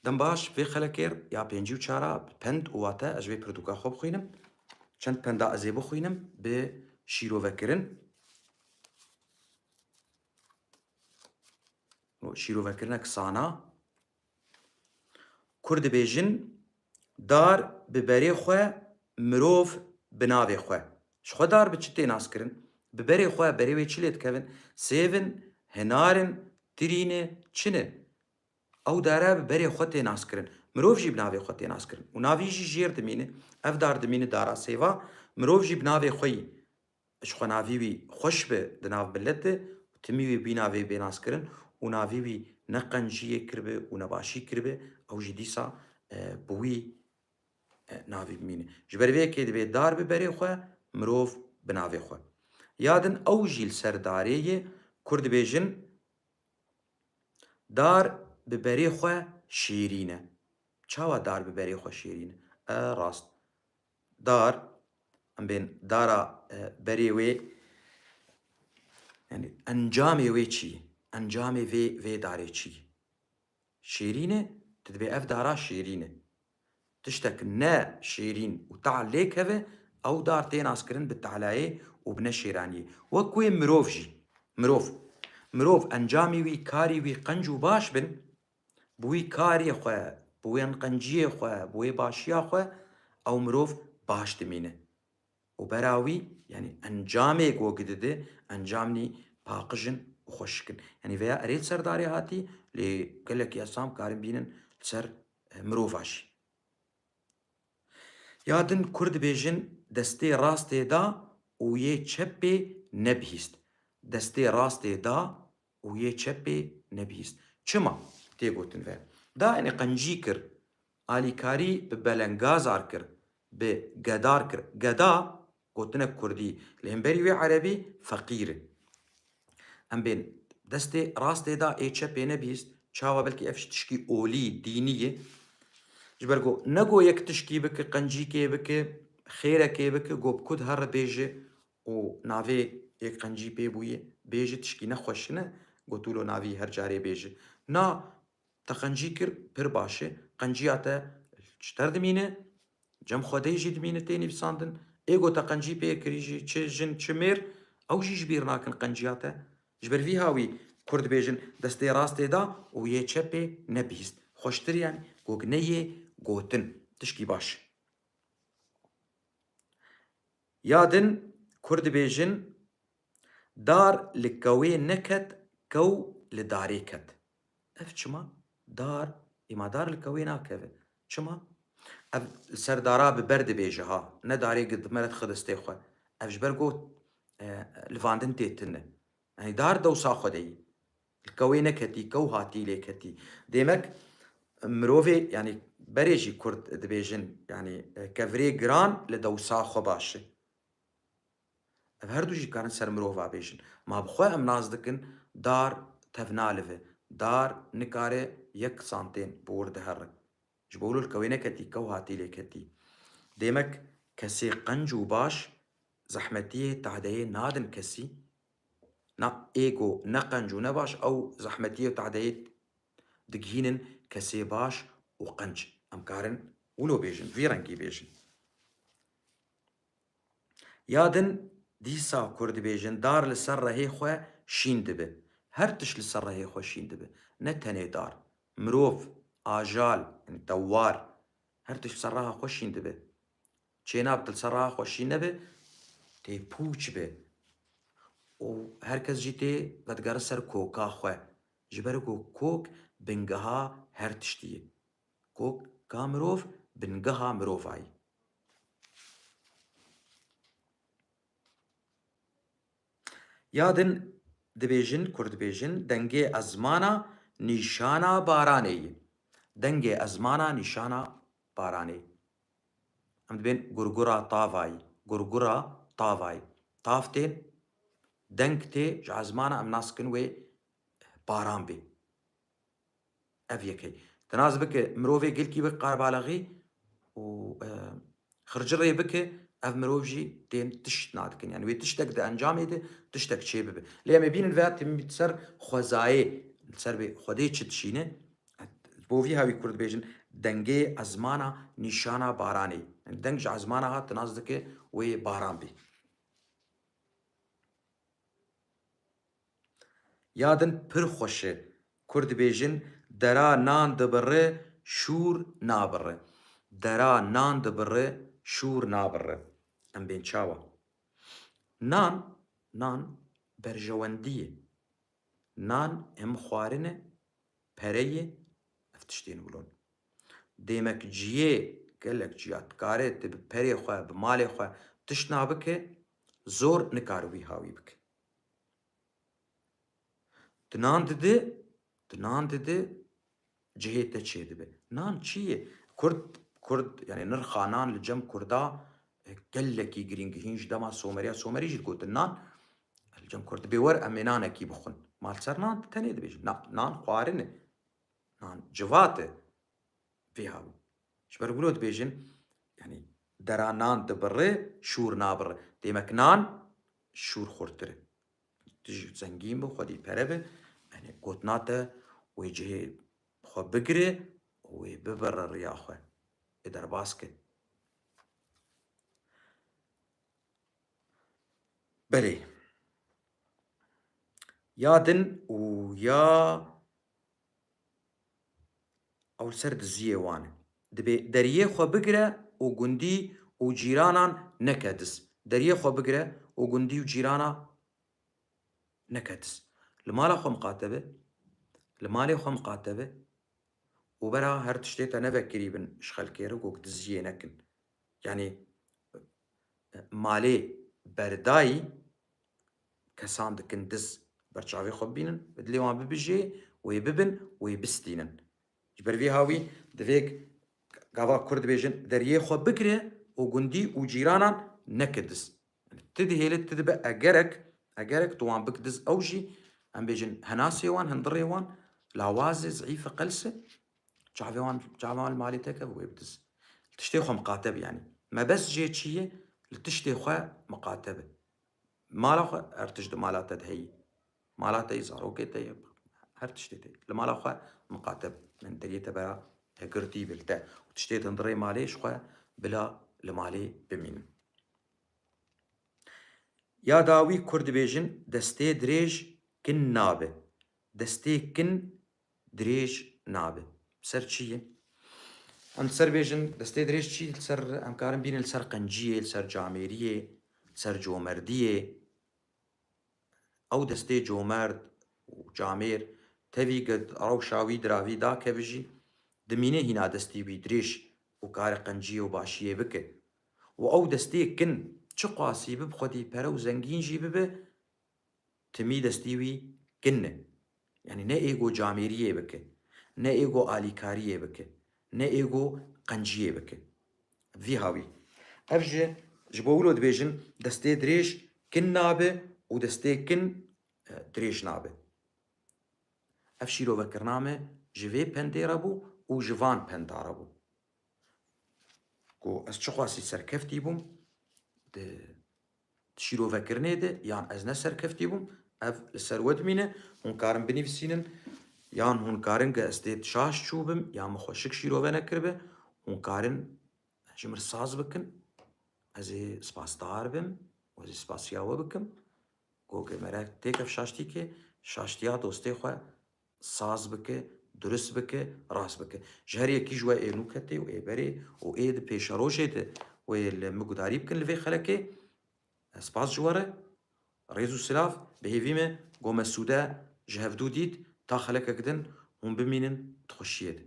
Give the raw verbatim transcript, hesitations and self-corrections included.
Dem baş, vê xelekê ya pêncî û çar a bi pend û wate ez ji vê pirtûka xwe bixwînim. Çend penda ez ê bixwînim bi şîrovekirin. Şîrovekirinek sana. Kur dibêjin, dar bi berê xwe, mirov bi navê xwe. Ji xwe dar bi çi tê naskirin? Bi berê xwe, berê wê çi lê dikevin? Sêv in, hinar in, tirî ne, çi ne? Ew dara bi berê xwe tê naskirin. Mirov jî bi navê xwe tê naskirin. Û navî jî jêr dimîne. Ev dar dimîne dara sêva. Mirov jî bi navê xwe yî. Ji xwe navî wî xweş bi di nav milet de, timî wî bî navê bê naskirin û navî wî ne qenciyê kiribe û ne başî kiribe, ew jî dîsa, e, bi wî, e, navî bimîne. Ji ber vê yekê dibê dar bi berê xwe, mirov bi navê xwe. Ya din ew jî li ser darê ye, kur dibêjin, dar bi berê xwe şêrîn e. Çawa dar bi berê xwe şêrîn e? E, rast. Dar, em bên dara, e, berê wê, yanî encamê wê çi ye? Encamê vê, vê darê çi ye? Şêrîn e, tu dibê ev dara şêrîn e. Tiştek ne şêrîn û tehl lê keve, ew dar tê naskirin bi tehlayê û bi neşêraniyê. Wek wê mirov jî. Mirov. Mirov encamî wî, karî wî qenc û baş bin, bi wî karê xwe, bi wê qenciyê xwe, bi wê başiya xwe, ew mirov baş dimîne. Û bera wî, yanî encamê ku gidide, encamnî paqij in û xweşik in. Yanî veya erê li ser darê hatî, lê gelekî esam karin bînin li ser, e, mirova jî. Ya din kur dibêjin, destê rastê da û yê çepê nebihîst. Destê rastê da û yê çepê nebihîst. Çima? Tê gotin ve. Da, yanî qencî kir, alîkarî bi belengazar kir, bi gedar kir. Geda, gotinek kurdî, li hemberî wê erebî feqîr e. Em bên destê rastê da, ê çepê nebihîst. Çawa? Belkî ev ji tişkî olî, dînî ye. Ji ber ku nego yek tişkî bike, qencîkê bike, xêrekê bike, go bi ku dihere bêje û navê yek qencî pê bûye, bêje tişkî nexweş ne, go tu lo navî her carê bêje. Na, te qencî kir, pir baş e. Qenciya te ji te re dimîne, cem Xwedê jî dimîne tê nivîsandin. Ê go te qencî pê kirî jî, çi jin, çi mêr, ew jî ji bîr nakin qenciya te. Ji ber vî hawî kur dibêjin, destê rastê da û yê çepê nebihîst. Xweştir, yanî, gog ne yê gotin. Tişkî baş. Ya din kur dibêjin, dar li kewê neket, kew li darê ket. Ev çima? Dar, êma dar li kewê nakeve. Çima? Ev li ser dara bi ber dibêje ha. Ne darê gi-, di me re dixe destê xwe. Ev ji ber got, e, livandin tê tune. Yanî dar dewsa xwe de yî. Li kewê neketî, kew hatî lê ketî. Demek mirovê, yanî berê jî kurd dibêjin, yanî, e, kevirê giran li dewsa xwe baş e. Ev her du jî karin ser mirova bêjin. Ma bi xwe em nas dikin, dar tev nalive. Dar nikare yek santên bi wir dihere. Ji bo wilo li kewê neketî, kew hatî lê ketî. Demek kesê qenc û baş zehmetiyê tahdeyê nadin kesî. Na, ê ku ne qenc û ne baş, ew zehmetiyê û tahdeyê digihînin kesê baş û qenc. Em karin wilo bêjin, vî rengî bêjin. Ya din dîsa kur dibêjin, dar li ser rehê xwe şîn dibe. Her tişt li ser rehê xwe şîn dibe. Ne tenê dar. Mirov, ajal, yanî dewar. Her tişt li ser reha xwe şîn dibe. Çênab tu li ser reha xwe şîn nebe, tê pûç be. Û her kes jî tê vedigere ser koka xwe. Ji ber ku kok bingeha her tiştî ye. Koka mirov bingeha mirovayî. Ya din dibêjin, kur dibêjin, dengê ezmana nîşana baranê ye. Dengê ezmana nîşana baranê. Em dibên gurgura tavayî, gurgura tavayî. Tav tê, deng tê, ji ezmana em nas dikin wê baran bê. Ev yek heye. Te nas bike mirovê gilkî bike qarbalaxî û, e, xircirê bike, ev mirov jî tên tişt nadikin. Yani wê tiştek di encamê de tiştek çê bibe. Lê em ê bînin veya tim ser xwezayê, li ser bê Xwedê çi dişîne, Bo vî hawî Kurd dibêjin, dengê ezmana nîşana baranê. Yani deng ji ezmana hat, nas dike wê baran bî. Ya din pir xweş e. Kurd dibêjin, dera nan dibire, şûr nabire. Dera nan dibire, şûr nabire. Em bên çawa? Nan, nan berjewendî ye. Nan hem xwarin e, pere ye, ev tiştên wilo ne. Dêmek cihê gelek ciya dikare tu bi perê xwe, bi malê xwe tiştna bike, zor nikare wî hawî bike. Tu nan didi, tu nan didi, cihê te çêdibe. Nan çi ye? Kurd, Kurd, yani nirxa nan li cem Kurda, e, gelekî girîng e. Hîn ji dema Someriya, Somerî jî digotin nan. Li cem Kurd dibê wer em ê nanekî bixwin. Ma li ser nan tenê dibêjin. Na, nan xwarin e. Nan civat e. Vê hawî. Ji ber wilo dibêjin, yani dera nan dibire, şûr nabire. Dêmek nan şûr xurtir e. Tu jî zengîn bi, xwedî pere bi, yani gotina te wê cihê xwe bigire û wê bibire riya xwe. Ê derbas ke. Belê. Ya din û ya ew li ser diziyê wan e. Dibê deriyê xwe bigire û gundî û cîranan neke diz. Deriyê xwe bigire û gundî û cîrana neke diz. Li mala xwe miqate be. Li malê xwe miqate be. Û bera her tiştê te nevekirî bin ji xelkê re, ku diziyê nekin. Yani, malê berdayî kesan dikin diz, ber çavê xwe bibînin, bi dilê wan bibijê, wê bibin, wê bistînin. Ji ber vê hawî divê gava Kurd dibêjin, deriyê xwe bigire û gundî û cîranan neke diz. Ti dihêle, ti dibe egerek, egerek tu wan bik diz, ew jî, em bêjin, henasê wan, hundirê wan lawaz e, zeîf e, qels e, çavê wan, çavê wan li malê te keve, wê bi diz. Tiştê xwe miqate bi, yanî. Mebest jê çi ye? Li tiştê xwe miqate bi. Mala xwe, her tişt di mala te de heyî. Mala te yî, zarokê te yî, her tiştê te yî. Li mala xwe miqate bi. Min deriyê te bera te girtî bi li te. Û tiştê di hundirê malê ji xwe bila li malê bimînin. Ya dawî Kurd dibêjin, destê dirêj kin nabe. Destê kin dirêj nabe. Ser çi ye? Em ser bêjin, destê dirêj çi? Li ser, em karin bînin li ser qenciyê, li ser camêriyê, li ser comerdiyê. Ew destê comerd û camêr tevî ku rewşa wî diravî dakeve jî, dimîne hîna destî wî dirêj û kare qenciyê û başiyê bike. Û ew destê kin çiqasî bi xwedî pere û zengîn jî bibe, timî destî wî kin e. Yanî ne êgo camêriyê bike, ne êgo alîkariyê bike, ne êgo qenciyê bike. Vî hawî. Ev ji, ji bo wilo dibêjin, destê dirêj kin nabe û destê kin, e, dirêj nabe. Ev şîrovekirina me ji vê pendê re bû û ji van penda re bû. Ku ez çiqasî serkeftî bûm di, di şîrovekirinê de, yan ez ne serkeftî bûm, ev li ser we dimîne. Hûn karin binivîsînin, yan hûn karin, ge ez tê şaş çûbim, yan min xweşik şîrove nekiribe, hûn karin ji min re saz bikin. Ez ê spasdar bim û ez ê spasiya we bikim. Ku ge mere têkev şaştî ke, şaştiya dostê xwe saz bike, durust bike, rast bike. Ji her yekî ji we ê nûketê û ê berê û ê di pêşerojê de wê li min gudarî bikin li vê xelekê. Ez spas ji we re, rêz û silav, bi hêvî me, go me sûde ji hevdû dît, ta xelekek din hûn bimînin di xweşiyê de.